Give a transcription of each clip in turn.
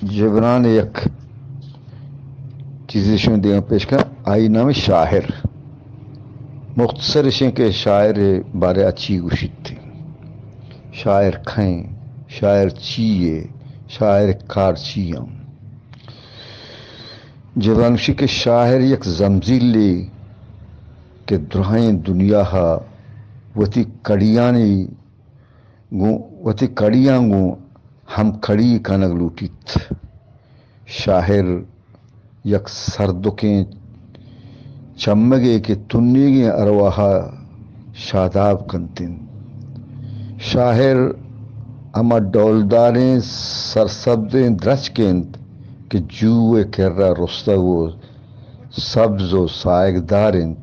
جبران یک چیزے شما دیما پیش کن، آئی نام شاعر۔ مختصر شیں کہ شاعر بارے چی گوشیت۔ شاعر کھیں، شاعر چی ئے، شاعر کار چی ہم۔ جبران گوشی کہ شاعر یک زمزیلے کہ درائیں دنیا ءَ وتی کڑیانی گوں، وتی کڑیاں گوں ہم کڑی کنگ لوٹیت۔ شاعر یک سردکیں چمگے کہ تنیگیں ارواہ ءَ شاداب کنت انت۔ شاعر ہما ڈولداریں سرسبزیں درچک انت کہ جوئے کرا رستگ و سبز و ساہگدار انت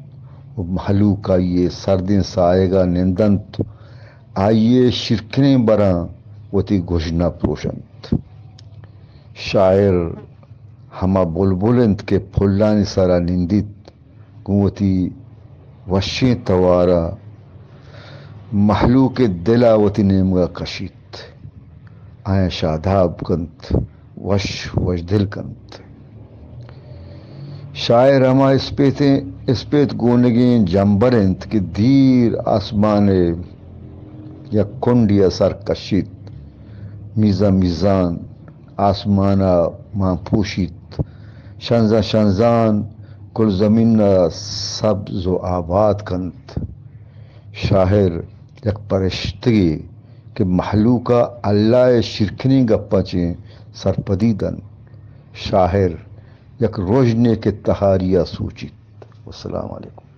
و مہلوک آئی ءِ سردیں ساہگ ءَ نندنت، آئی ءِ شیرکنیں براں وتی گژن ءَ پروشنت۔ شاعر ہما بلبل انت کہ پلانی سرا نندیت، گوں وتی وشیں توار ءَ مہلوک ءِ دل ءَ وتی نیمگ ءَ کشیت، آیاں شاداب کنت، وش وشدل کنت۔ شاعر ہما اسپیتیں، اسپیت گونگیں جمبر انت کہ دیر آسمان ءِ یک کنڈے ءَ سر کشیت، میزان میزان آسمان ءَ مان پوشیت، شنزان شنزان کل زمین ءَ سبز و آباد کنت۔ شاعر یک پرشتگے کہ مہلوک ءَ اللہ ءِ شیرکنیں گپاں چہ سرپدی دنت۔ شاعر یک رژنے کہ تہاری ءَ سوچیت۔ والسلام علیکم۔